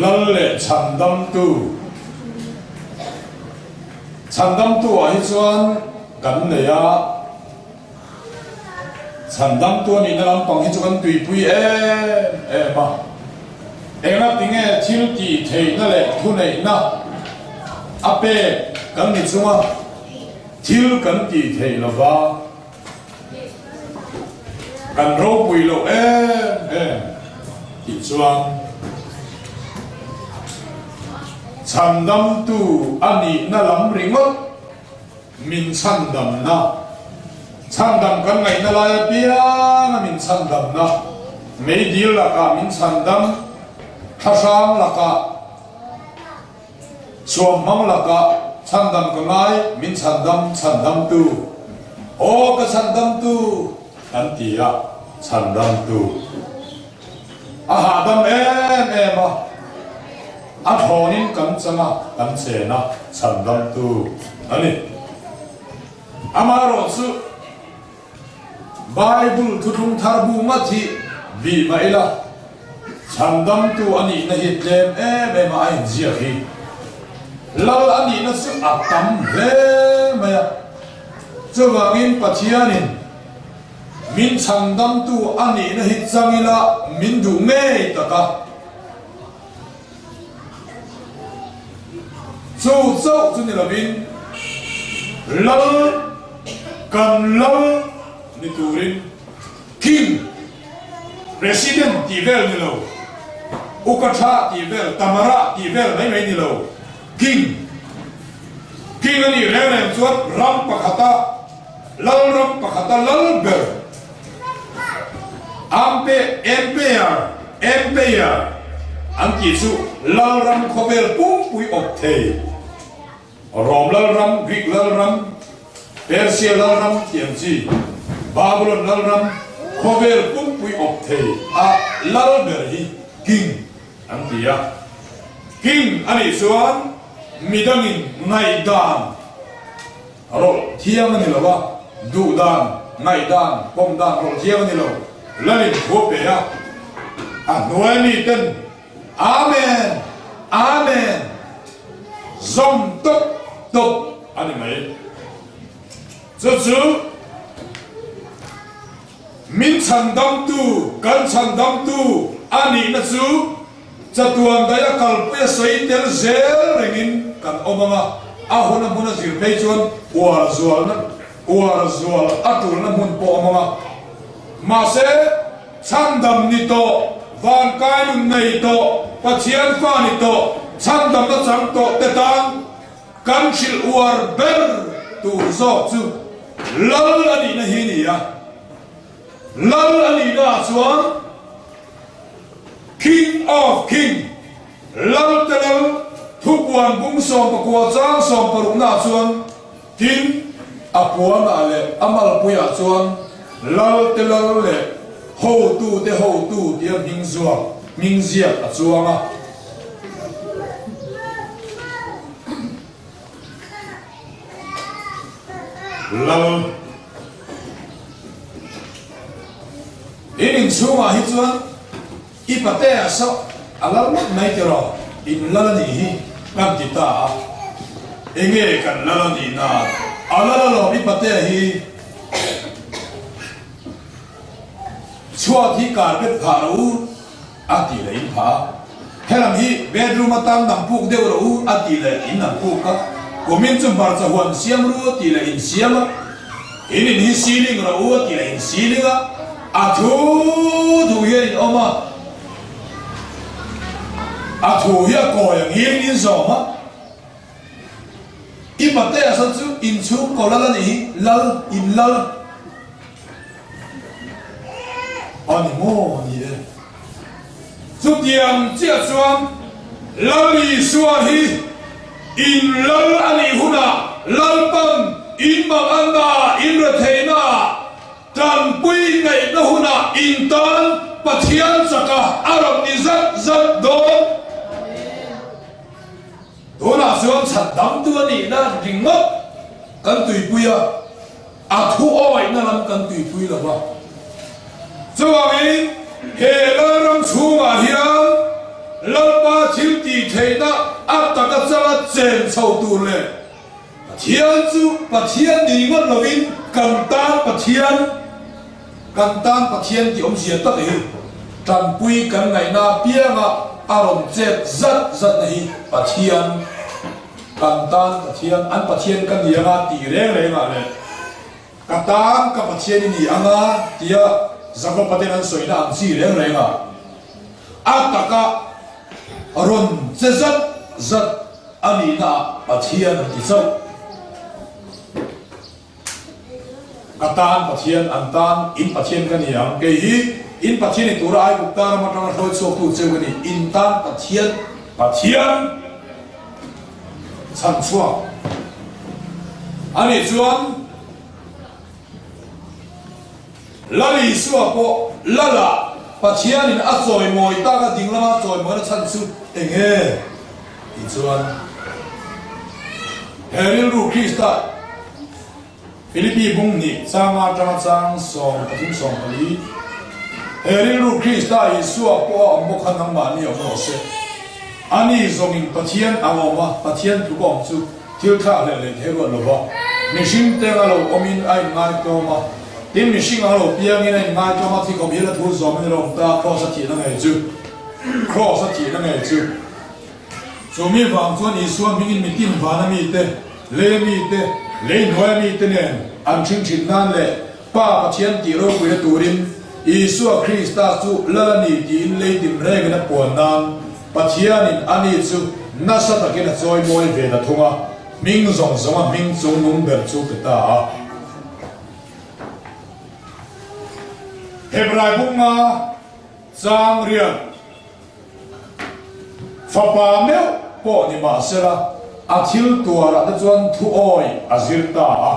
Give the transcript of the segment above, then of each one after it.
Lal leh Chhandamtu. Chhandamtu ah hi chuan kan nei a, Chhandamtu a nihna lampang hi chu kan tuipui em em a. Engatinge thil tih theihna leh thuneihna a pek kan ni chunga thil kan tih theih lova kan ropui loh em em tih chuan Chhandamtu a nihna lam ringawt Min chhandamna, Chhandam kan ngaihna lai apianga min chhandamna, meidil lakah min chhandam, thlahrang lakah, suamhmang lakah chhandam ka ngai, min chhandam, chhandamtu, aw ka chhandamtu kan ti a, chhandamtu a hahdam em em a. A thawnin kan chang a, kan chen a, chhandamtu a ni. Amaherawh chu Bible thuthlung thar bu ngat hi bih mah ila, chhandamtu a nihna hi tlem em em a a inziak hi. Lal a nihna chu a tam hle mai a. Chuvangin Pathianin min chhandamtu a nihna hi chang ila min duh ngei tak a. Chu chauh chu ni lovin Lal kan lal ni turin King, President tih vel ni lo, Ukatha tih vel, Tamara tih vel mai mai ni lo, King, King a nih reng reng chuan ram pakhata lal ram pakhata lal ber Ampe, Empire, Empire, an tih chu lalram khawvel pumpui awp thei. Rom lalram, Greek lalram, Persia lalram tih ang chi, Babylon lalram khawvel pumpui awp thei a lal ber hi King an ti a. King a nih chuan midangin ngaihdan Rawlh thiang a ni lo a, duh dan, ngaih dan, pawm dan rawlh thiang a ni lo. Lalin thu a pe a, a hnuai mi ten Amen! Amen! Zawm tawp tawp a ni mai. Chu chu min chhandamtu, kan chhandamtu a nihna chu Chatuan daih a kalpui a sawi tel zel rengin kan awm ang a, a hun a hmun a zir phei chuan uar zualna uar zual a tulna hmun pawh awm ang a. Mahse, chhandam ni tawh, vankai nun nei tawh, Pathian fa ni tawh, chhandamna chang tawh te tan kan hrilh uar ber tur zawk chu Lal a nihna hi a ni a. Lal a nihna ah chuan King of King, Lal te Lal, Thupuan bung 19 chang 60 ah chuan tin a puan ah leh a malpui ah chuan Lal te Lal leh Hotu te Hotu tia hming zuak, hming ziak a chuang a. Lal. In inchhungah hi chuan i patea saw a lal ngawt mai tiraw, in lal a nih hi kan ti ta a, enge kan lal a nih na a lal alawm i patea hi chhuat hi carpet phah rawh u a tih leh in phah a, helam hi bedroom atan nam puk deuh rawh u a tih leh in nam puk a, kumin chu hmarcha huan siam ru a tih leh in siam a, in in hi ceiling rawh u a tih leh in ceiling a, a thu thu hian in awm a, a thu hi a kawi ang hian in zawm a, i patea sawn chu inchhung kaw lal a nih hi, lal, in lal. A ni maw ni e. Chutiang chiah chuan Lal Isua hi in lal a nih hunah Lalpan in manganna, in retheihna, tanpui ngaihna hunah in tan Pathian chaka a rawn ni zat zat dawn. Tunah chuan chhandamtu a nihna ringawt kan tuipui a. A thu awihna lam kan tuipui lo va. Chuvangin he Lalram chhungah hian Lalpa thil. tihtheihna a taka changa chen chho tur leh Pathian chu Pathian ni ngawt lovin kan tan Pathian, kan tan Pathian tih awmzia tak hi tanpui kan ngaihna apianga a rawn chet zat zatna hi Pathian, kan tan Pathian, an Pathian ka ni anga tih reng rengah leh ka tan ka Pathian i ni anga tia Jakob-a ten an sawina ang chi reng rengah a taka rawn che zat zat a nihna ah Pathian an ti chauh. Ka tan Pathian, an tan in Pathian ka ni ang. Kei hi in Pathian i tura Aigupta ram atanga hruai chhuaktu cheu ka ni. In tan Pathian, Pathian chhan chhuak a nih chuan Lal Isua pawh Lala Pathianin a chawimawi tak a ding lama chawimawina chhan chu eng nge? tih chuan he rilru Krista Philippi bung hnih changa atanga chang 13 14 he rilru Krista Isua pawh a awm bawk kha nangmahni awm rawh se. Ani zawngin Pathian ang awm a, Pathian tluk a awm chu Thil thlak hleh leh thei ruat lova mihring teng a lo awmin a inngaitawm a, tin mihring ang lo piangin a inngaitawm a, thi khawp hian a thu zawmin a lo awm ta a, Kraws a thihna ngei chu, Kraws a thihna ngei chu. Chu mi vang chuan Isua hmingin mitin vana mite, lei mite, lei hnuaia mite nen an hring thin nan leh Pa Pathian tih ropuina turin Isua Krista chu Lal a ni tiin lei dim rengin a puan nan Pathianin ani chu nasa takin a chawi mawi ve ta thung a, hming zawng zawnga hming chung nung ber chu pe ta a. Hebrai bunga chang riat fapa meuh pawh ni mahsela a thil tuarah te chuan thu awi a zir ta a.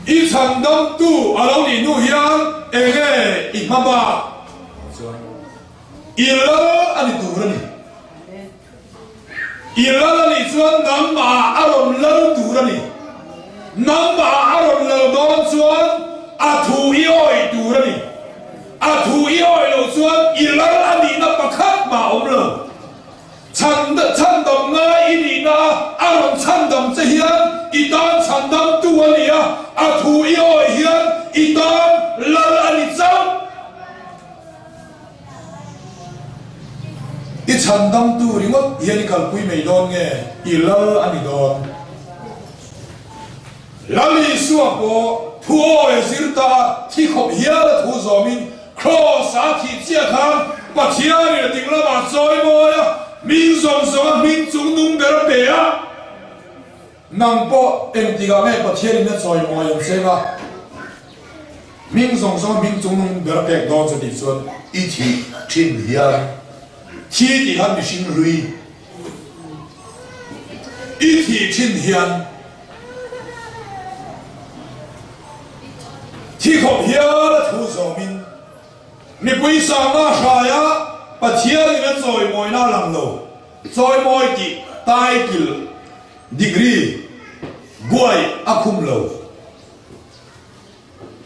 I chhandamtu a lo nih hnu hian enge i hma bak? Chuan i lal a ni tur a ni. I lal a nih chuan nangmah a rawn lal tur a ni. Nangmah a rawn lal dawn chuan a thu i awih tur a ni. A thu i awih loh chuan i lal a nihna pakhat mah a awm lo. Chhan chhandam ngai i nihna a a rawn chhandam che hian i tan chhandamtu a ni a, a thu i awih hian i tan lal a ni chauh. I chhandamtu ringawt hian i kalpui mai dawn nge i lal a ni dawn? Lal Isua pawh thu awi a zir ta a, thi khawp hial a thu zawmin Kraws-a a thih chiah khan Pathianin a ding lamah chawi mawi a, hming zawng zawnga hming chung nung ber a pe a. Nang pawh engtikah nge Pathianin a chawi mawi ang che nga? Hming zawng zawnga hming chung nung ber a pek dawn che tih chuan i thih thin hian thi tih khan mihring hlui i thih thin hian thi khawp hial a thu zawmin mipui sangna hraia Pathianin a chawimawina a lang lo. Chawimawi tih title degree buai a khum lo.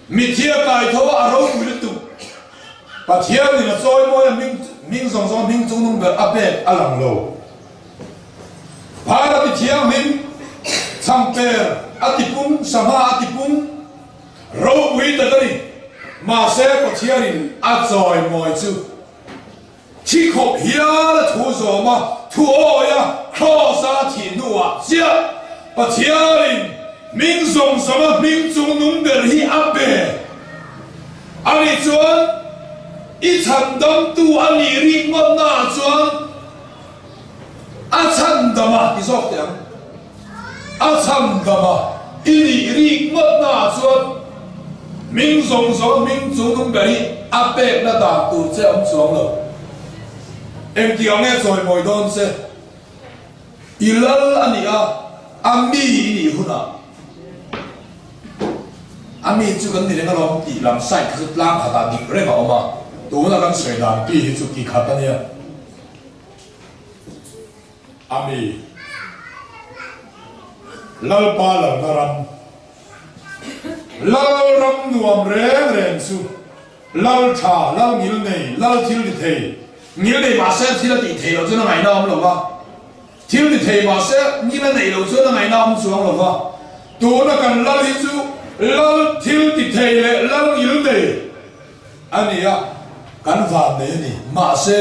Mithia kai tho a ropui lutuk. Pathianin a chawimawi a hming hming zawng zawng hming chungnung ber a pek a lang lo. Phar a ti thianghlim, chhangper a ti pung, sangha a ti pung, ropui tak a ni. Mahse Pathianin a chawimawi chu Thi khawp hial a thu zawm a, thu awi a, Kraws a thih hnuah chiah Pathianin hming zawng zawng a hming chung nung ber hi a pe. Ani chuan i chhandamtu a nih rih ngawtnaah chuan a chhandam a ti zawk teh ang. A chhandam a i nih rih ngawtnaah chuan hming zawng zawng hming chung nung ber hi a pekna dan tur che awm chuang lo. Engtiang nge chawimawi dawn che? I lal a nih a, a mi i nih hunah a mi chu kan ni reng alawm tih lam side kha chu tlang khatah dik reng a awm a, tuna kan sawi dan pi hi chu ki khat a nia. A mi Lalpa lalna ram, Lal ram nuam reng reng chu Lal tha, Lal ngil nei, Lal thil ni thei. Ngil nei mahse thil a tih theih loh chuan a ngaihna awm lo va, thil ti thei mahse ngil a neih loh chuan a ngaihna awm chuang lo va. Tuna kan lal hi chu lal thil ti thei leh lal ngil nei a ni a, kan van nei a ni. Mahse,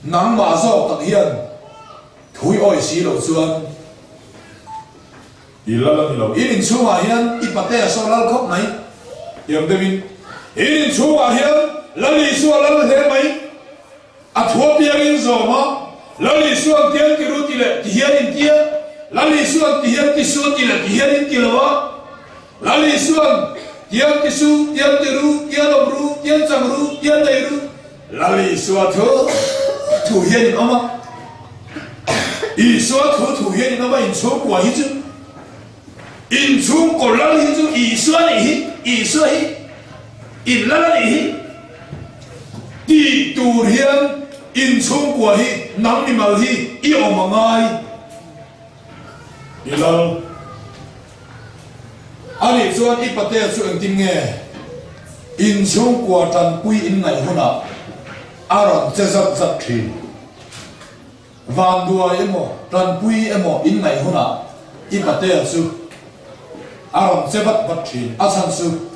nangmah zawk tak hian thui awi si loh chuan I lal a ni lo. In inchhungah hian i pate a saw lal khawp mai. Tiang deuhin in inchhungah hian Lal Isua lal hle mai. A thua piangin zawm a, Lal Isua'n tiang ti ru ti leh ti hian in ti a, Lal Isua'n ti hian ti su ti leh ti hian in ti lo a, Lal Isua'n tiang ti su, tiang ti ru, tiang awm ru, tiang chang ru, tiang nei ru, Lal Isua thu thu hian in awm a, Isua thu thu hian in awm a, inchhungkua hi chu, inchhungkaw lal hi chu Isua nih hi, Isua hi in lal a nih hi tih tur hian inchhungkua hi nang mimal hi i awm a ngai i lal a nih chuan i patea chu engtin nge inchhungkua tanpui in ngaih hunah a rawn che zat zat thin. Vanduai emaw tanpui emaw in ngaih hunah i patea chu a rawn che vat vat thin. A chhan chu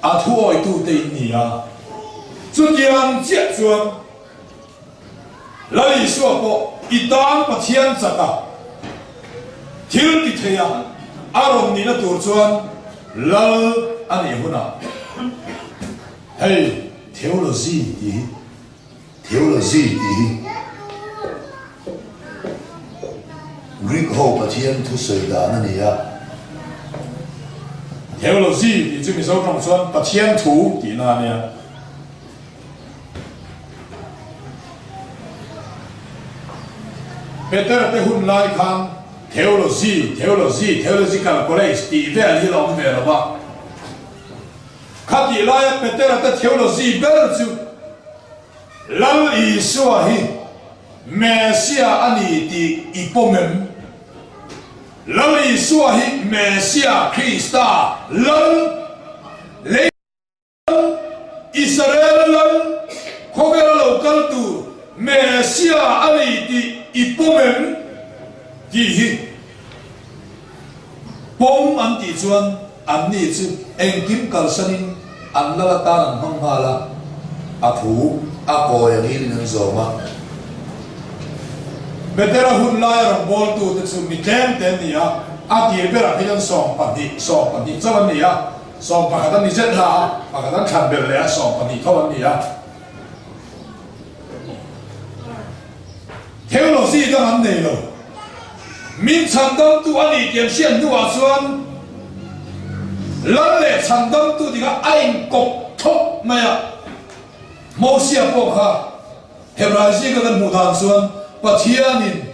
a thuawitute in ni a. Chutiang chiah chuan Lal Isua pawh i tan Pathian chaka thil ti thei a, a rawn nihna tur chuan Lal a nih hunah hei theology tih hi Theology tih hi Greek ho Pathian thusawi dan a ni a. Theology tih chu Mizo tawng chuan Pathian thu tihna a nia. Petera te hun lai khan Theology, Theology, Theological College tih vel hi la awm ve lo va. Khatih laia Petera te theology ber chu Lal Isua hi Messia a ni tih i pawm em? Lal Isua hi Messia, Krista, Lal, lei Lal, Israel Lal, khawvela lo kal tur Messia a ni tih i pawm em? Tih hi pawm an tih chuan anni chu engkim kalsanin an lal atan an hmang nghal a, a thu a kawi angin an zawm a. Petera hun laia rawngbawltute chu mi tlem te an ni a, a tir berah phei chuan 12, 12 chauh an ni a, 11 an ni zet hla a, pakhat an thlan belh leh a, 12 tho an ni a. Theology dang an nei lo. Min chhandamtu a ni tih an hriat hnuah chuan Lal leh chhandamtu ti kha a inkawp thawk mai a. Mosia pawh kha Hebrai zinga kan hmuh dan chuan Pathianin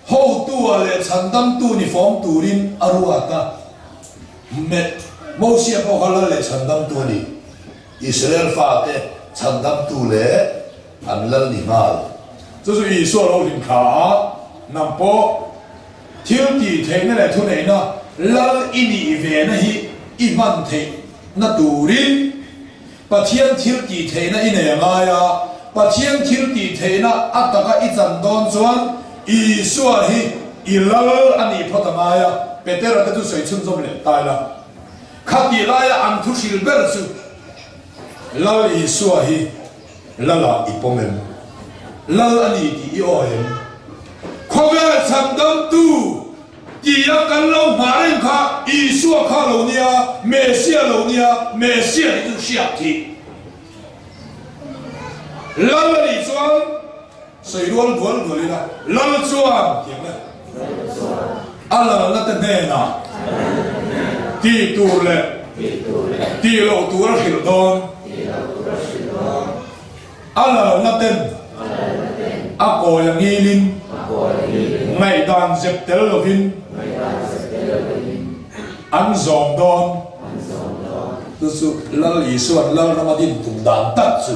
hotua leh chhandamtu ni fawm turin a ruat a. Mosia pawh kha Lal leh chhandamtu a ni. Israel fate chhandamtu leh an lal ni nghal. Chu chu Isua lo hlim thla a, nang pawh thil tih theihna leh thuneihna lal i nih vena hi i hman theihna turin Pathian thil tih theihna i nei a ngai a, Pathian thil tih theihna a taka i chan dawn chuan Isua hi i lal a nih phawt a ngai a, Petera te chu sawi chhunzawm leh ta ila. Khatih laia an thu hril ber chu Lal Isua hi Lala i pawm em? Lal a ni tih i awi em? Khawvel chhandamtu tia kan lo nghah reng kha Isua kha lo nia, Messia lo nia, Messia hi chu hriat thih. Lal a nih chuan sawi rual dual dual ila, Lal chuan tiang le a lalna te hnenah tih tur leh tih loh tur a hrilh dawn. A lalna ten a kawi a ngilin ngaihdan zep tel lovin an zawm dawn. Chu chu Lal Isua'n Lalram a din tum dan tak chu.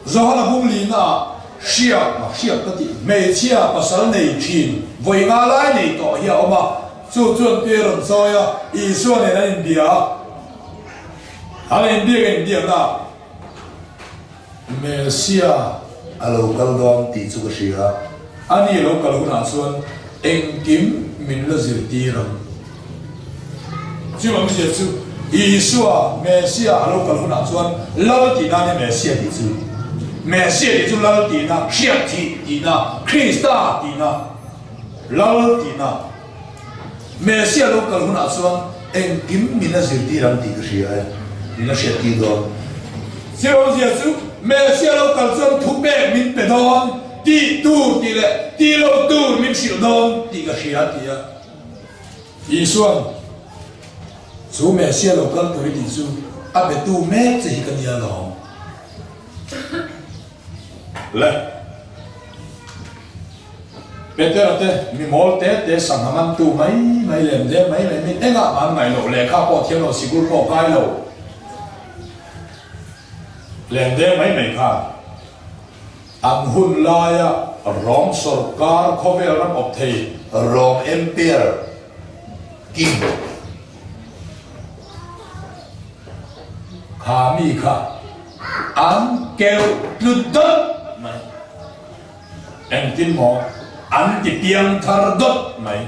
Johana Bunglina ah hriak a hriak ka tih hmeichhia pasal nei thin vawi nga lai nei tawh hi a awm a, chu chuan tui a rawn chawi a, Isua nen an inbia a. An inbiak a inbiakna Messia a lo kal dawn tih chu ka hria. Ani a lo kal hunah chuan engkim min la zirtir ang. Chu awmzia chu Isua, Messia a lo kal hunah chuan Lal tihna a ni Messia tih chu. Messia tih chu Lal tihna, hriat thih tihna, Krista tihna, Lal tihna. Messia lo kal hunah chuan engkim min a zirtir ang tih ka hria e, min a hriattir dawn. Zirhawzia chu Messia lo kal chuan thupek min pe dawn, tih tur tih leh tih lo tur min hrilh dawn tih ka hria a ti a. Isua'n chu Messia lo kal tur i tih chu a betu mek che hi ka nia lawm. Le. Petera te mi mawl te te sangha mantu mai mai lem deng mai mai min engah mah an ngaih loh lehkha pawh thiam lo sikul pawh kai lo lem deng mai mai khan an hun laia Rom sawrkar khawvel ram awp thei Rom Empire King. Kha mi kha an keuh tlut dawt mai. Engtin maw an ti piang thar dawt mai.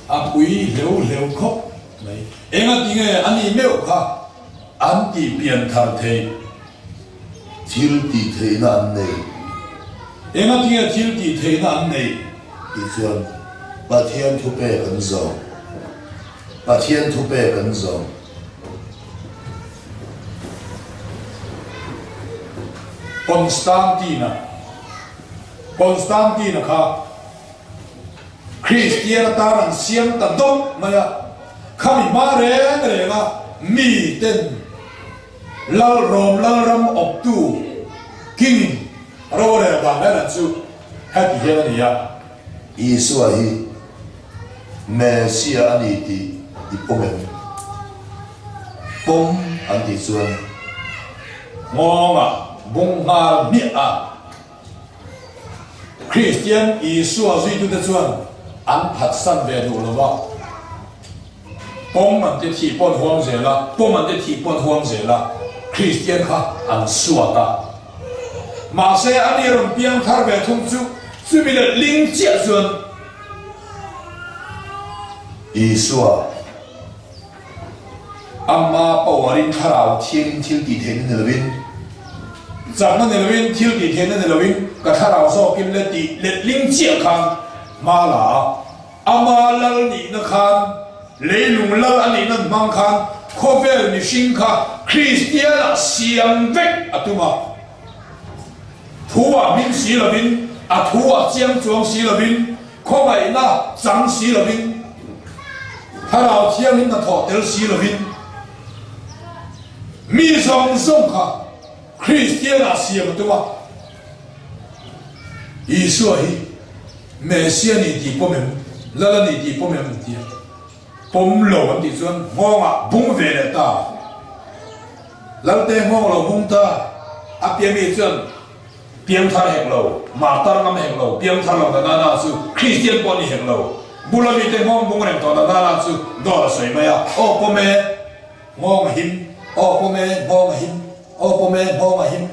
A pui hleu hleu khawp mai. Enga ti nge a nih meuh kha an ti pian thar theih. Thil tih theihna an nei. Enga ti nge thil tih theihna an nei? Tih chuan Pathian thupek an zawm. Pathian thupek an zawm. Constantine-a Constantine-a kha Kristian atan an siam ta dawp mai a, khami hma reng renga miten Lal Rom Lalram awptu King rorel dan reng reng chu heti hian a ni a. Isua hi Messia a ni tih i pawm em? Pawm an tih chuan. Nghawngah bung nghal hmiah a. Kristian Isua zuitute chuan an phatsan ve duh lo va. Pawm an ti thih pawn huam zel a, pawm an ti thih pawn huam zel a, Kristian kha an suat a. Mahse a ni rawn piang thar ve thung chu chumi leh ling chiah chuan Isua Ama power-in thlarau thiangin thil tih theihna ni lovin, chakna ni lovin, thil tih theihna ni lovin ka thlarau zawkin le tih letling chiah khan hma la a. Ama lal nihna khan, leilung lal a nihna hmang khan khawvel mihring kha Kristianah siam vek a tum a. Thu-ah hming si lovin, a thu-ah chiang chuang si lovin, khawngaihna chang si lovin, Thlarau Thianghlim hnathawh tel si lovin, mi zawng zawng kha Kristianah siam a tum a. Isua hi Messia ni tih pawm em? Lal a ni tih pawm em? Tia pawm lo an tih chuan nghawngah bung ve leh ta. Lalte nghawng lo bung ta. A piami chuan piangthar hek lo, martar ngam hek lo, piangthar lo na nana chu Kristian pawh ni hek lo. Bula mite nghawng bung reng tawh na nana chu dawt a sawi mai a, Aw pawm e, nghawng a him, aw pawm e, nghawng a him, aw pawm e, nghawng a him.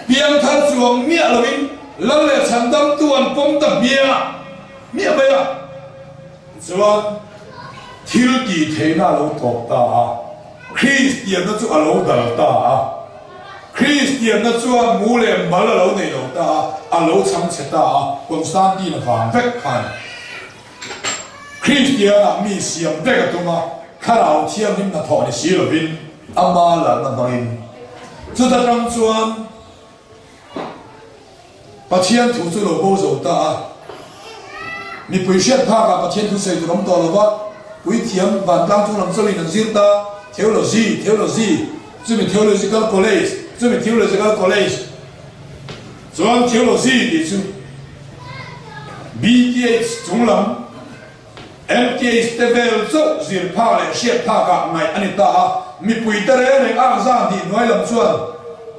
Piangthar chuang miah loin Lal leh Chhandamtu an pawm ta hmiah hmiah mai a. Tichuan, thil tih theihna a lo tawp ta a, Kristianna chu a lo dal ta a. Kristianna chuan mu leh mal a lo nei lo ta a, a lo chhang chhe ta a, Constantine vang vek khan Kristianah mi siam vek a tum a, Thlarau Thianghlim hnathawh ni si lovin ama lalna hmangin chuta tang chuan Pathian thu chu lo bo zo ta a. Mipui hriat phakah Pathian thu sawi tur awm tawh lo va, puithiam vantlang chung lam chauhin an zir ta, Theology, Theology, chumi Theological College, chumi Theological College chuan Theology tih chu BTH chung lam MTH te vel chauh zir phak leh hriat phakah ngaih a ni ta a, mipui te reng reng ak zan tih hnuai lam chuan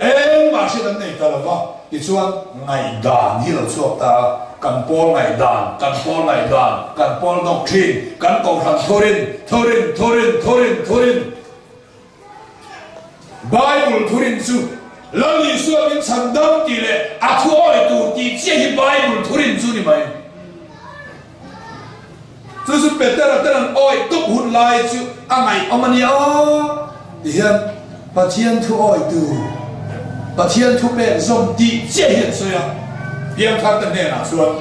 engmah hriat an nei ta lo va, tichuan ngaihdan hi lo chhuak ta a. Kan pawl ngaihdan, kan pawl ngaihdan, kan pawl doctrine, kan kohhran thurin, thurin, thurin, thurin, thurin. Bible thurin chu Lal Isua min chhan dam tih leh a thu awi tur tih chiah hi Bible thurin chu ni mai. Chu chu Petera ten an awi tawp hun lai chu a ngaihawm a nia. Ti hian Pathian thu awi tur, Pathian thu pek zawm tih chiah hi an sawi a. Piangthar te hnenah chuan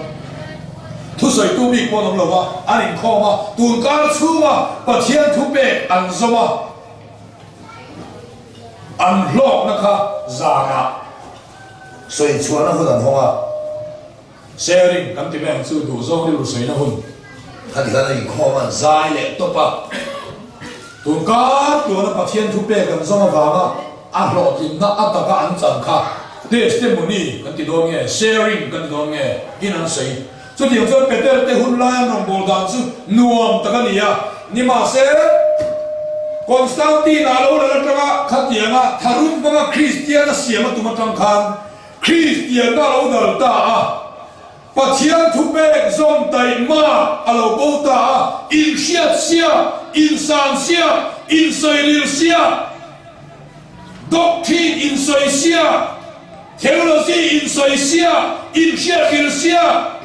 thusawitu bik pawh an awm lo va, an inkhawm a, tun kar chhunga Pathian thu pek an zawm a, an hlawkna kha zanah sawi chhuahna hun an hawng a. Sharing kan ti mai ang chu duhzawng rilru sawiina hun. Kha ti khan a inkhawm a, an zai leh tawp a. Tun kar tluana Pathian thu pek an zawng avanga a hlawhtlinna a taka an chan kha testimony kan ti dawn nge, sharing kan ti dawn nge in an sawi. Chutiang chuan Peter te hun lai an rawngbâwl dan chu nuam tak a ni a, nimahse Constantine-a lo lal atanga khatianga tharum hmanga Kristian a siam a tum atang khan Kristianna a lo dal ta a, Pathian thupek zawm taihma a lo bo ta a, inhriat siak, insan siak, insawiril siak, doctrine insawi siak, theology insawi siak, inhriatril siak,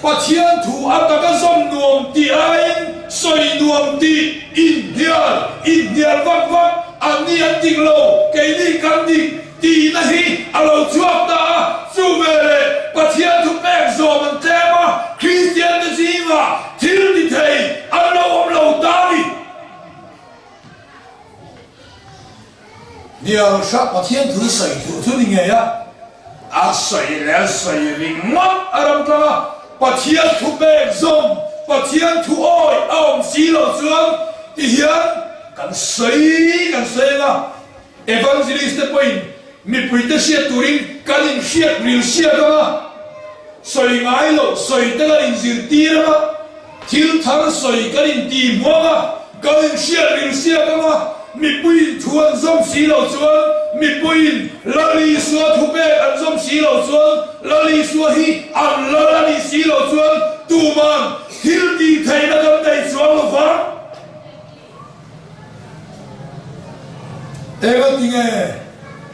Pathian thu a taka zawm nuam tih aiin sawi nuam tih inhnial, inhnial vak vak, anni an dik lo, keini kan dik, Tihna hi a lo chhuak ta a, chu veleh Pathian thu pek zawm an tlem a, Kristiante zingah thil ti thei an lo awm lo ta a ni. Hnial hrah Pathian thu sawi thu chu ni ngei a, a sawi leh a sawi ringawt a ram tlang a, Pathian thu pek zawm, Pathian thu awi a awm si lo chuan tihian kan sawi kan sawi ang a, Evangelist te pawhin mipuite hriat turin kan inhriat ril hriat ang a, sawi ngai loh sawi te kan inzirtir ang a, thil thar sawi kan inti hmuang a, kan inhriat ril hriat ang a, mipuiin thu an zawm si loh chuan, mipuiin Lal Isua thupek an zawm si loh chuan, Lal Isua hi an lal a nih si loh chuan tuman thil tih theihna kan nei chuang lo vang. Eng tinge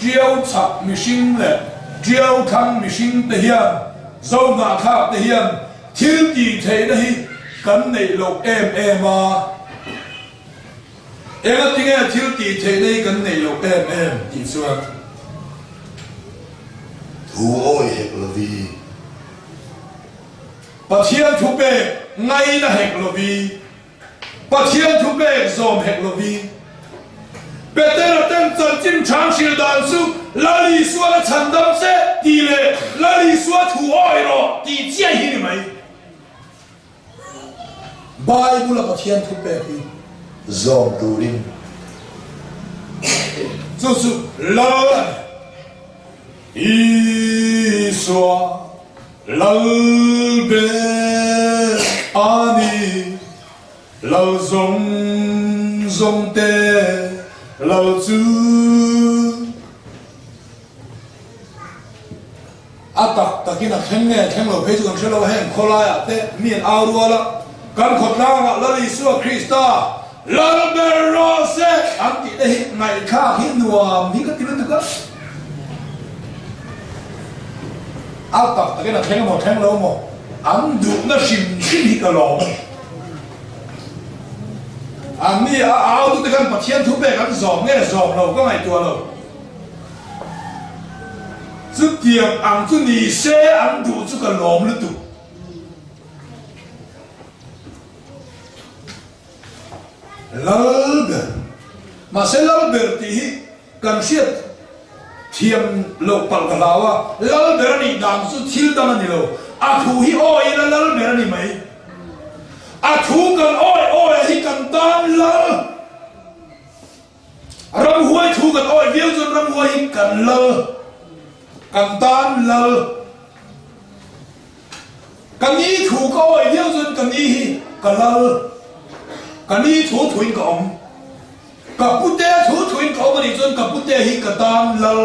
Tiau chhak mihring leh Tiau thlang mihring te hian Zohnahthlak te hian thil tih theihna hi kan neih loh em em a? Eng tinge thil tih theihna hi kan neih loh em em tih chuan? Thu awi hek lovi. Pathian thupek ngaina hek lovi. Pathian thu pek zawm hek lovin Petera ten chanchin chhang hrilh dan chu Lal Isua la chhandam che tih leh Lal Isua thu awi rawh tih chiah hi ni mai. Bible-a Pathian thu pek hi zawm turin chu chu Lal a ni. Isua Lal ber a ni, Lal zawng zawng te Lal chu. A tak takin a thleng nge thleng lo phei chu kan hre lo a, heng khawlaiah te mi an au rual a, kan khawtlangah Lal Isua Krista Lal ber rawh se an tih te hi ngaihthlak hi nuam hi ka ti lutuk a. A tak takin a thleng emaw thleng lo emaw an duhna hrim hrim hi ka lawm a ni. An ni a au tute khan Pathian thu pek an zawm nge zawm lo ka ngaihtuah lo. Chutiang ang chu ni se an duh chu ka lawm lutuk. Lal ber. Mahse lal ber tih hi kan hriat thiam loh palh ka hlau a, lal ber a nih dan chu thil dang a ni lo. A thu hi awi ila lal ber a ni mai. A thu kan awi awi a hi kan tan lal. Ramhuai thu kan awi viau chuan ramhuai hi kan lal, kan tan lal. Ka ni thu ka awi viau chuan ka ni hi ka lal, ka ni thu thuin ka awm. Ka pute thu thuin ka awm a nih chuan ka pute hi ka tan lal.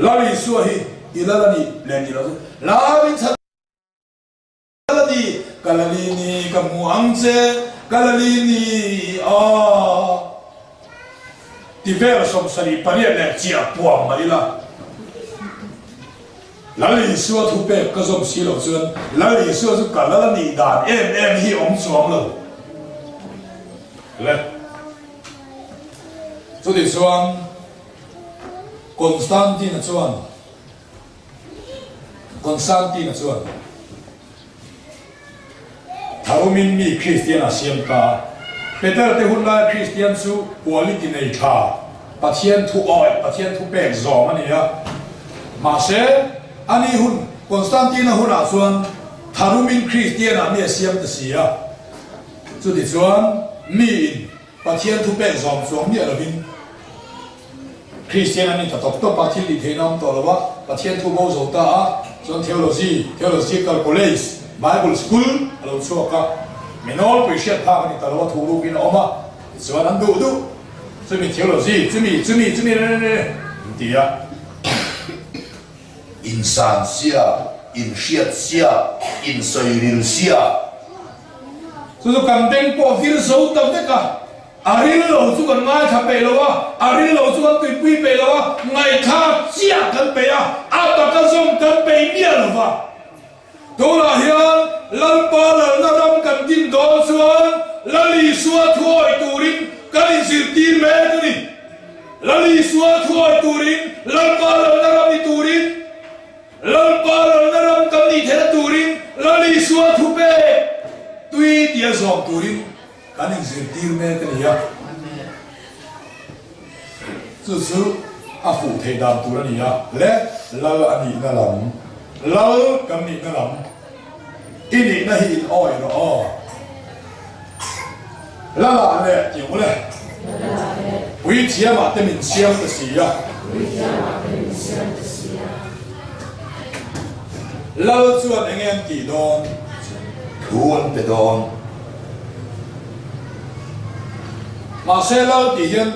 Lal Isua hi. I lal a nih leh nih loh chu Lal in chhan a ni, ka lali ni ka hmu ang che, ka lali ni aw ti vel 78 leh chiah puam mah ila. Lal Isua thupek ka zawm si loh chuan Lal Isua chu ka lal a nih dan em em hi awm chuang lo le. Chutichuan Constantine-a chuan Constantine-a chuan Tharumin mi Kristian a siam ta a. Peter te hun laia Kristian chu quality nei tha, Pathian thu awih, Pathian thu pek zawm a ni a. Mahse, ani hun, Constantine-a hunah chuan Tharumin Kristian-ah mi a siam ta si a. Chutichuan, miin Pathian thu pek zawm chuang miah lovin Kristian an ni ta tawp tawp a, thil tih theihna awm tawh lo a, Pathian thu bo zo ta a, chuan Theology, Theological College, Bible School a lo chhuak a, mi nawlpui hriat phak a ni ta lo a, thu rukin a awm a, tichuan an duh duh chumi Theology, chumi, chumi, chumi re re re an ti a. Insan sia, inhriat sia, insawiril sia. Chu chu kan beng pawh vir zo ta vek a, a ril lo chu kan ngaithla peih lo a, a ril lo chu kan tuipui peih lo a, ngaihthlak chiah kan peih a, a taka zawng kan peih miah lo va. Tunah hian Lalpa lalna ram kan din dawn chuan Lal Isua thuawi turin kan inzirtir mek a ni. Lal Isua thuawi turin, Lalpa lalna ram ni turin, Lalpa lalna ram kan nih theihna turin Lal Isua thu pek tui tia zawm turin kan inzirtir mek a ni a. Chu chu a fuh theih dan tur a ni a, le Lal a nihna lam, Lal kan nihna lam i nihna hi in awih rawh aw. Lala leh tih u le. Puithiamah te min siam ta si a. Lal chuan enge an tih dawn? Thu an pe dawn. Mahse Lal tih hian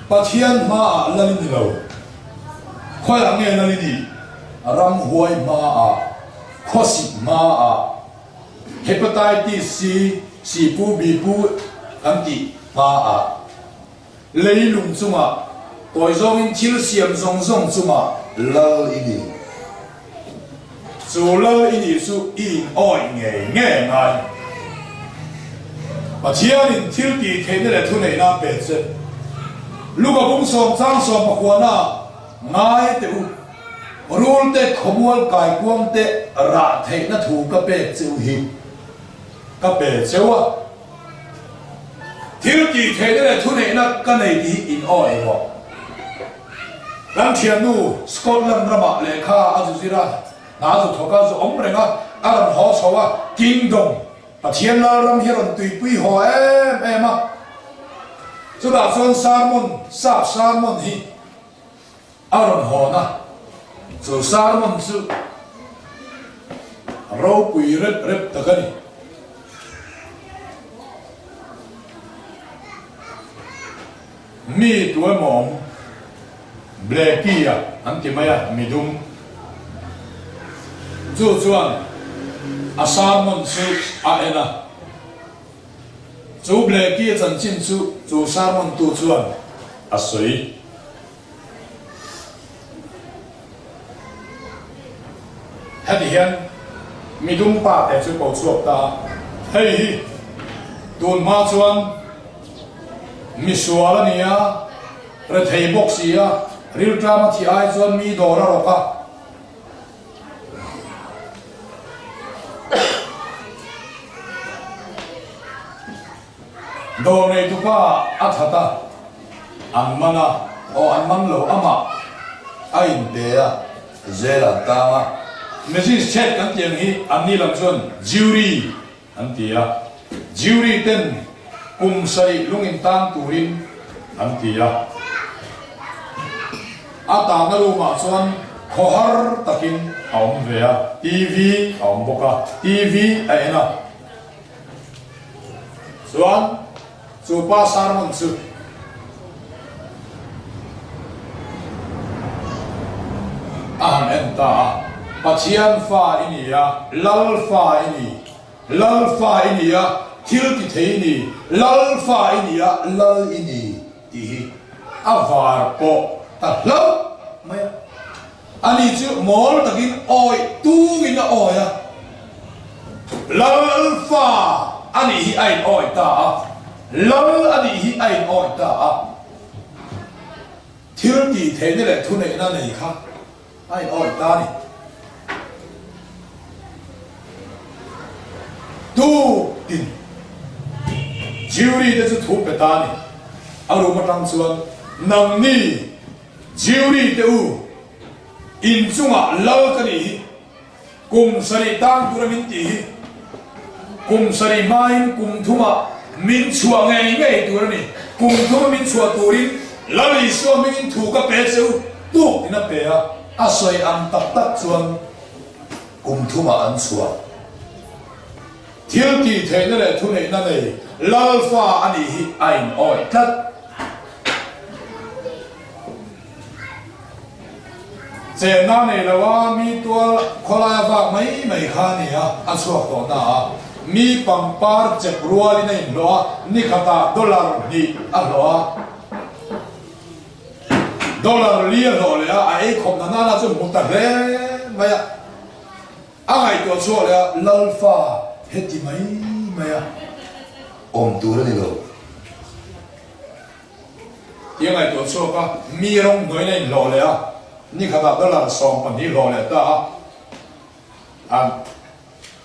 Pathian hmaah Lal i ni lo. Khawiah nge Lal i nih? Ramhuai hmaah, khawsik hmaah. Hepatitis C, Sipu Bipu kan tih hma ah leilung chungah tawi zawngin thil siam zawng zawng chungah lal i ni. Chu lal i nih chu i in awih ngei ngei ngai. Pathianin thil tih theihna leh thuneihna a pe che. Luka bung sawm chang sawm pakhuana ah ngai teh u. Rul te khawmual kaikuang te rah theihna thu ka pek cheu hi ka pe cheu a, thil tih theihna leh thuneihna ka nei tih hi in awih rawh. Kan thiannu Scotland ramah lehkha a zu zir a, hna zu thawk a, zu awm reng a, a rawn haw chho a, Kingdom, Pathian Lalram hi a rawn tuipui haw em em a, chutah chuan sermon, sap sermon hi A rawn hawn a, chu sermon chu ropui rep rep tak a ni. Mi tu emaw awm, Blackie-a an ti mai a, midum. Chu chuan a sermon chu a en a. Chu Blackie-a chanchin chu chu sermon tu chuan a sawi. Heti hian midum pa te chu ko chhuak ta a, hei hi tun hma chuan misual a ni a, rethei bawk si a, rilṭam a thih ai chuan mi dawr a rawk a. Dawr neitupa a that a, an man a, aw an man lo amah a inpe a, zel an tang a. Magistrate kan tih ang hi anni lam chuan jury an ti a, jury ten kum sarih lung intang turin an ti a. A tanna room ah chuan khawhar takin a awm ve a, TV a awm bawk a, TV a en a. Chuan chu pa sermon chu a han. Han en ta a, Pathian fa i ni a, Lal fa i ni, Lal fa i ni a, thil ti thei i ni, Lal fa i ni a, Lal i ni tih hi a var pawh ta hlauh mai a. Ani chu mawl takin awih tungin a awi a, Lal fa a nih hi a in awi ta a, Lal a nih hi a in awi ta a. Thil tih theihna leh thuneihna nei kha a in awih ta a ni. Tu tin Jury te chu thu pe ta a ni. A room atang chuan nangni Jury te u inchungah lal ka nih hi. Kum sarih tan tura min tih hi kum sarih hmain kum thumah min chhuah ngei ngei tur a ni. Kum thuma min chhuah turin Lal Isua hmingin thu ka pe che u tuk in a pe a, a sawi ang tak tak chuan kum thumah an chhuah. Thil tih theihna leh thuneihna nei Lal fa a nih hi a inawih tlat. Chenna nei lo a, mi tual khawlai a vak mai mai kha a ni a, a chhuak tawh na a. Mi pangpar chep rualin a inhlawh a, ni khatah dollar hnih a hlawh a, dollar li a hlawh leh a, a ei khawp na nana chu hmu ta hle mai a. A ngaihtuah chhuak leh a, Lalfa heti mai mai a. Awm tur a ni lo. Ti a ngaihtuah chhuak a, mi rawng hnuaiin a inhlawh leh a, ni khatah dollar 12 hlawh leh ta a, a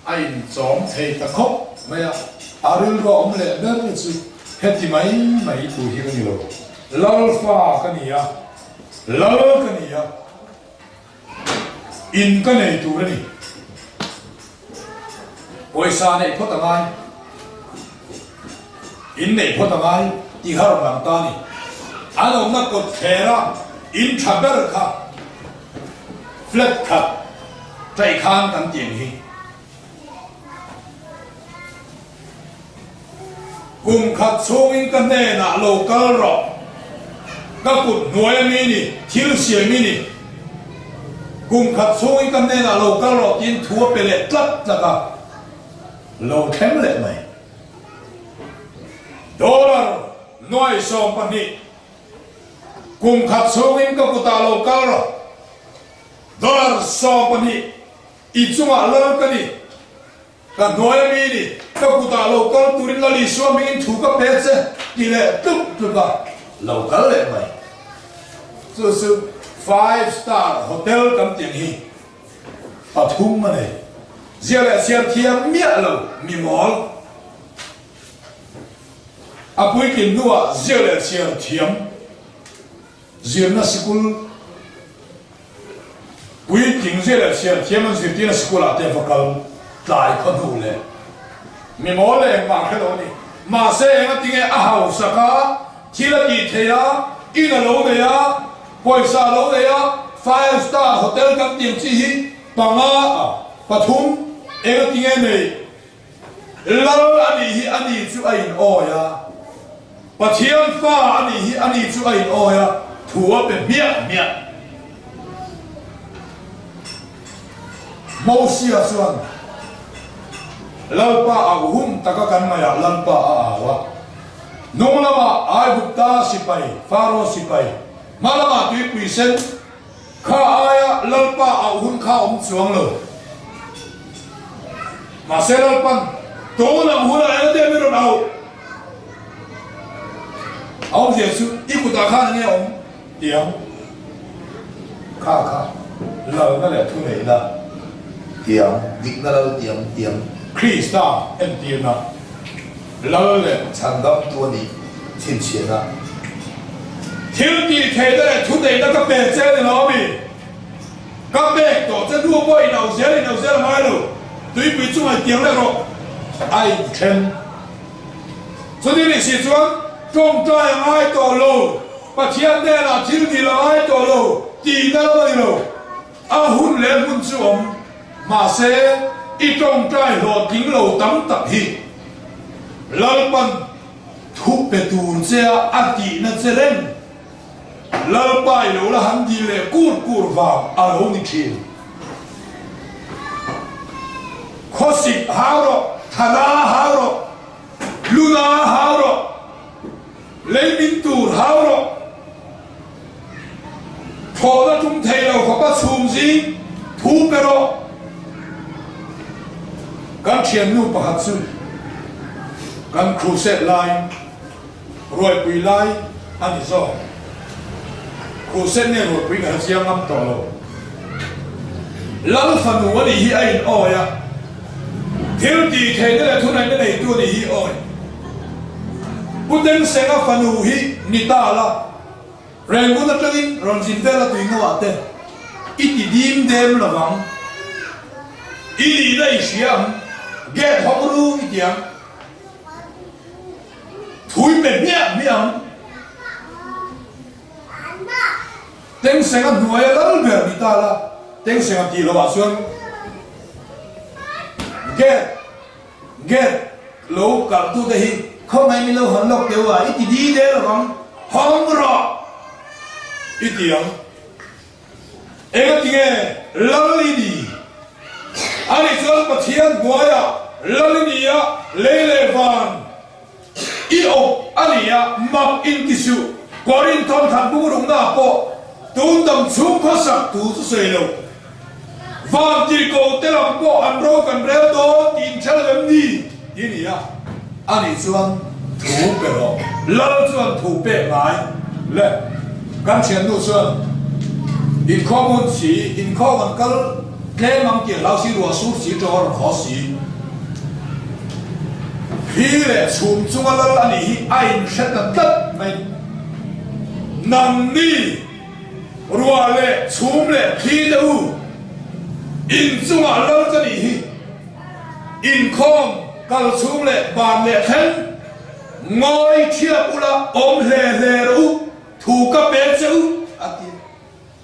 a inchawm thei ta khawp mai a, a rilru a awm leh ber chu heti mai mai tur hi ka ni lo, Lalfa ka ni a, Lal ka ni a. In ka nei tur a ni. Pawisa neih phawt a ngai. In neih phawt a ngai tih kha rawn lang ta a ni. An awmna kawt thlera in tha ber kha flat khat taih khan kan tih ang hi. Kum khat chhungin ka hnenah lo kal rawh, ka kut hnuai a mi ni, thil siam i ni. Kum khat chhungin ka hnenah lo kal rawh tiin thu a pe leh tlat tlat a, lo thleng leh mai. Dollar nuai 12, kum khat chhungin ka kutah lo kal rawh, dollar 12 i chungah lal ka ni. Ka hnuai a mi ni, ka kutah lo kal turin Lal Isua hmingin thu ka pe che ti leh tlup tlup a, lo kal leh mai. Chu chu Five Star Hotel kan tih ang hi pathum a nei. Zia leh chhiar thiam miah lo mi mawl. A puitlin hnuah zia leh chhiar thiam. Zirna sikul puitling zir leh chhiar thiam an zirtirna sikulah te va kal tlai khaw hnu leh mi mawl leh engmah hre lo a ni. Mahse enga tinge a hausak a, thil a tih theih a, in a lo nei a, pawisa a lo nei a, five star hotel kan tih ang chi hi panga a pathum enga tinge nei Lal a nih hi a ni chu a in awi a, Pathian fa a nih hi a ni chu a in awi a, thu a pe hmiah hmiah. Mosia chuan Lalpa au hun taka kan ngaihah Lalpa a au a, hnung lamah Aigupta sipai, Faro sipai, hma lamah tuipui sen, Kha aia Lalpa auh hun kha awm chuang lo. Mahse Lalpan tun ang hunah eng te min rawn auh? A awmzia chu i kutah khan enge awm tiang? Kha kha lalna leh thuneihna tiang, dikna lal tiang tiang. Krista entirna lal leh chhandamtu a nih chhinchhiahna. Thil tih theihna leh thuneihna ka pe che ni lo ami? Ka pek tawh che hnu pawh in au zel in au zel a ngai lo. Tuipui chungah i tiang leh rawh. A inthen. Chuti nih si chuan tawngtai a ngai tawh lo, Pathian hnenah thil dil a ngai tawh lo tihna lam a ni lo. A hun leh hmun chu awm, mahse i tawngtai hlawhtling lo tam tak hi Lalpan thu pe tur che a a tihna che reng. Lalpa i lo la han dil leh kur kur vang a lo ni thin. Khawsik hau rawh, thana hau rawh, luna hau rawh, leimin tur hau rawh, thlawhna tum thei lo khawpa chhum zing thu pe rawh. Kan thiannu pakhat chu kan crusade lai, ruaipui lai a ni zawk. Crusade nge ruaipui ka hre chiang ngam tawh lo. Lal fanu a nih hi a in awi a, thil tih theihna leh thunaihna neitu a nih hi awi. Pu Tengsenga fanu hi ni ta la, Rangoon atangin rawn zin vel a tui ngo ah te i ti dim dem lovang, i nihna i hria ang, gate hawng ru i ti ang, thui pe hmiah hmiah ang. Tengsenga hnuaia lal ber ni ta la, Tengsenga tih lovah chuan gate Gate lo kalh tute hi khawngaih min lo hawn lawk teu a, i ti di de lo ang, hawng rawh i ti ang. Engatinge lal i ni? Ani chuan Pathian hnuaiah lal i ni a, lei leh van i awp a ni a, mak in ti suh. Korinth thawnthan bungruknaah pawh tun dam chhung khawsak tu chu sawi lo. Van tirhkoh te lam pawh an ro kan rel dawn tih in ṭhel em ni? Ti a ni a, ani chuan thu pe rawh. Lal chuan thu pek ngai le. Kan ṭhiannu chuan inkhawm hun si, inkhawm an kal tlem ang tih a hlau si, ruah sur si, ṭawng a rawn haw si. Thli leh chhum chunga lal a nih hi a inhre ta tlat mai. Nangni! Ruah leh chhum leh thli te u, in chungah lal ka nih hi. Inkhawm, kal chhung leh ban leh thleng, ngawi thiap ula awm hle hle rawh u, thu ka pe che u, a ti a.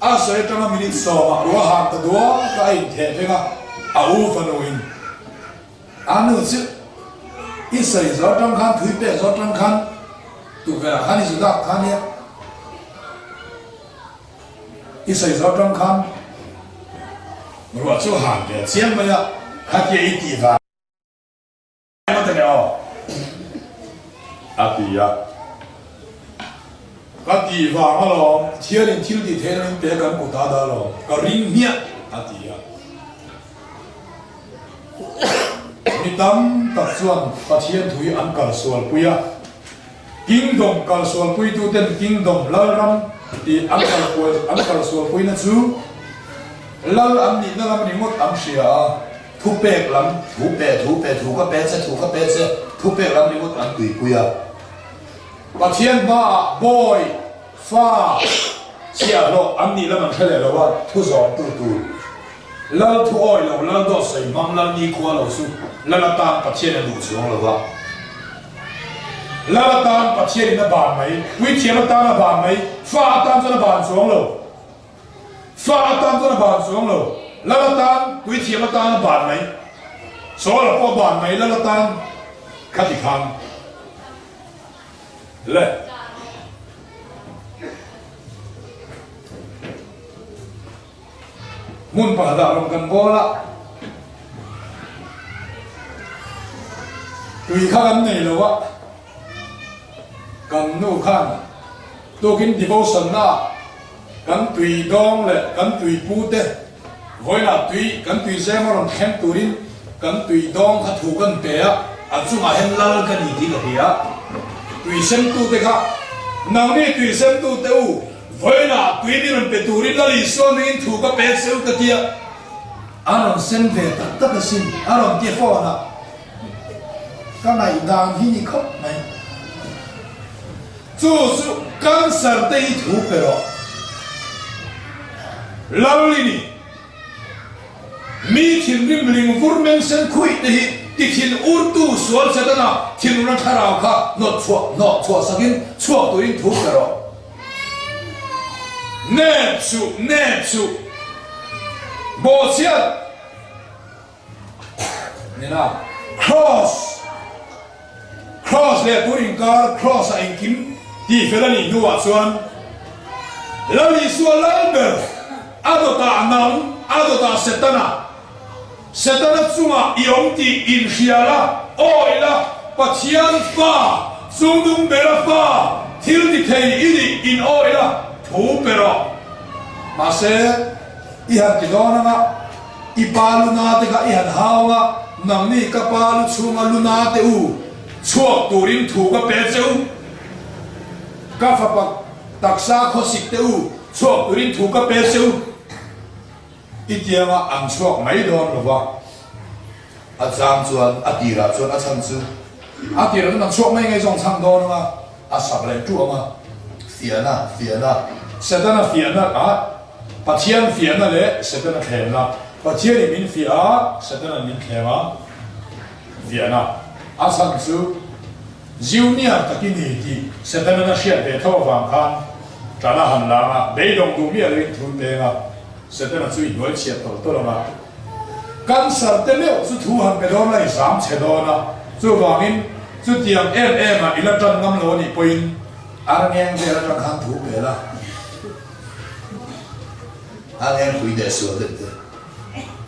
A sawi atanga minute sawmah ruah hang ta duak a, a intheh veng a, a u fanuin a nu chu i sawi zawh atang khan, thui pek zawh atang khan tukverh ah khan i zu dak kha nia. I sawi zawh atang khan ruah chu han ve chiang mai a, khatia i tih vang emaw ta nge aw a ti a. Ka tih vang alawm, Pathianin thil tih theihna min pe kan kut a dah alawm, ka ring hmiah a ti a. Mi tam tak chuan Pathian thu hi an kalsualpui a. Kingdom kalsualpuituten Kingdom, Lalram, tih an kalkual an kalsualpuina chu Lal an nihna lam ringawt an hria a, thupek lam, thu pe, thu pe, thu ka pe che, thu ka pe che, thupek lam ringawt an tuipui a. Pathian hmaah bawi, fa, chhiahhlawh an nih lam an hre leh lo a, thu zawmtu tur Lal thu awi lo, Lal dawt sawi hmang, Lal nikhua lo chu Lal atan Pathian a duh chuang lo va. Lal atan Pathian in a ban mai, puithiam atan a ban mai, fa atan chuan a ban chuang lo. Fa atan chuan a ban chuang lo, Lal atan, puithiam atan a ban mai. Saul-a pawh a ban mai, Lal atan khati khan le. Hmun pakhatah rawn kan bawl a, tui kha kan nei lo a, kan nu khan tukin devotion na kan tui dawng leh kan tui pu te vawiinah tui kan tui zem a rawn thleng turin kan tui dawng kha thu kan pe a, a chungah hian lal ka ni tih ka hria, tui semtu te kha nangni tui semtu te u. Vawiinah tui min rawn pe turin Lal Isua hmingin thu ka pe cheu ka tia. A rawn sen ve tak tak asin, a rawn ti phone a. Ka ngaihdan hi ni khawp mai. Chu chu cancer te hi thu pe rawh. Lal i ni. Mi thinrim ling vur meng sen khuih te hi ti thin urtu sual Setana thinurna thlarau kha hnawt chhuah hnawh chhuah sakin chhuak turin thu pe rawh. Nep suh, nep suh. Bawhchhiat nena Kraws, Kraws leh tur inkar Kraws-ah engkim tihfel a nih hnuah chuan. Lal Isua lal ber, a dawtah nang, a dawtah Setana. Setana chungah i awm tih inhria la, awi la, Pathian fa, chungnung bera fa, thil ti thei i nih in awi la, thu pe rawh. Mahse, i han ti dawn anga, i pa luna te kha i han hau anga, nangni ka pa lu chhunga luna te u, chhuak turin thu ka pe che u. Ka fapa taksa khawsik te u, chhuak turin thu ka pe che u. I tianga an chhuak mai dawn lo va. A chang chuan a tirah chuan a chhan chu. A tirah chuan an chhuak mai ngei zawng chhang dawn anga a sak leh tuh anga. Fiahna, fiahna. Setana fiahna a, Pathian fiahna leh Setana thlemna. Pathianin min fiah a, Setana'n min thlem a, fiahna. A chhan chu. Junior tak i ni tih Setana'n a hriat ve tho avang khan ṭan a han lang a, beidawng duh miah loin thu peng a, Setana chu i hnuai chhiat tawlh tawlh ang a. Cancer te meuh chu thu han pe dawn la i zam chhe dawn a, chuvangin chutiang em em a i la ṭan ngam lo a nih pawhin arngeng vel aṭang khan thu pe la. Arngeng pui deh sual deuh te,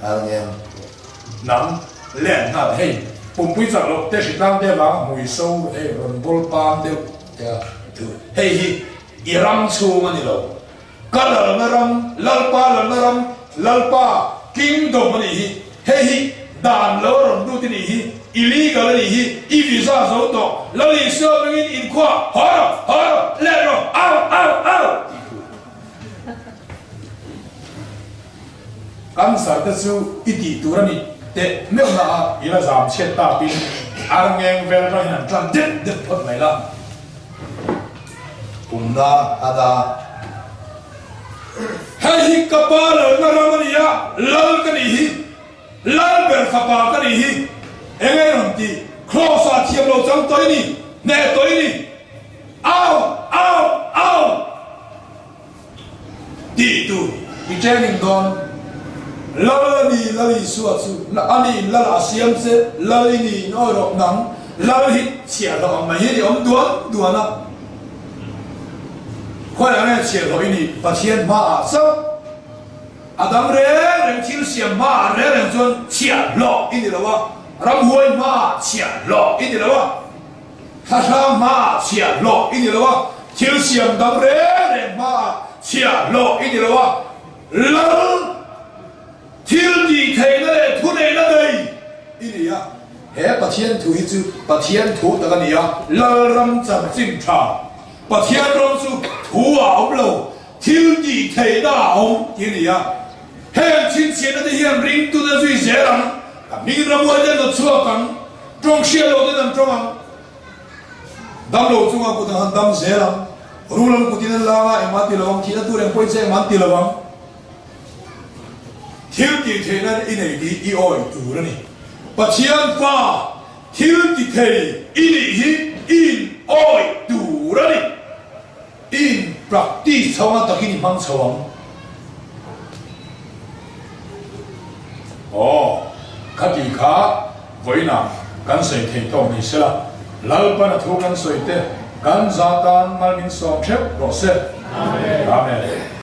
arngeng. Nang len nghal hei pumpui chak loh te hritlang te vang hmui so hei rawn bawl pam deuh te a thu hei hi i ram chhung a ni lo ka lalna ram lalpa lalna ram lalpa kingdom a nih hi hei hi dan lo a rawn lut i nih hi illegal a nih hi i visa zo tawh lal Isua hmingin inkhua haw rawh haw rawh let rawh au au au tih thu. Cancer te chu i tih tur a ni teh meuh na a, i la zam chhiat takin arngeng vel atang hian an tlan dep dep phawt mai la. Pumna a na. Hei hi ka pa lalna ram a ni a, lal ka nih hi, lal ber fapa ka nih hi, eng nge rawn tih, Kraws ah thiam lo chang tawh i ni, hneh tawh i ni, au, au, au! Tih tur i training dawn. Lal a ni, Lal Isua chu a ni in Lal a siam che, Lal i ni in awi rawh nang, Lal hi chhiahhlawh ang mai hian i awm duan duan a. Khawiah nge chhiahhlawh i nih? Pathian hmaah chauh. A dang reng reng thil siam hmaah reng reng chuan chhiahhlawh i ni lo a, ramhuai hmaah chhiahhlawh i ni lo a. Thlahrang hmaah chhiahhlawh i ni lo a, thil siam dang reng reng hmaah chhiahhlawh i ni lo a, Lal thil tih theihna leh thuneihna nei i ni a. He Pathian thu hi chu Pathian thu tak a ni a, Lalram chanchin tha. Pathian ram chu thu ah awm lo, thil tih theihna ah awm tih a ni a. Heng chhinchhiahna te hian ringtute zui zel ang, ka hming ramuai ten a chhuak ang. Tawng hriat loh ten an tawng ang. Dam lo chunga kut an han dam zel ang. Rul an kutin an lang a, engmah ti lo ang, thihna tur engpawhin che engmah an ti lo ang. Thil tih theihna i nei tih i awi tur a ni. Pathian Pa thil ti thei i nih hi i in awi tur a ni. I in practice chho anga takin i hmang chho ang. Aw, khati kha vawiinah kan sawi thei tawk ni sela, Lalpan a thu kan sawi te kan za tan mal min sawm theuh rawh se. Amen.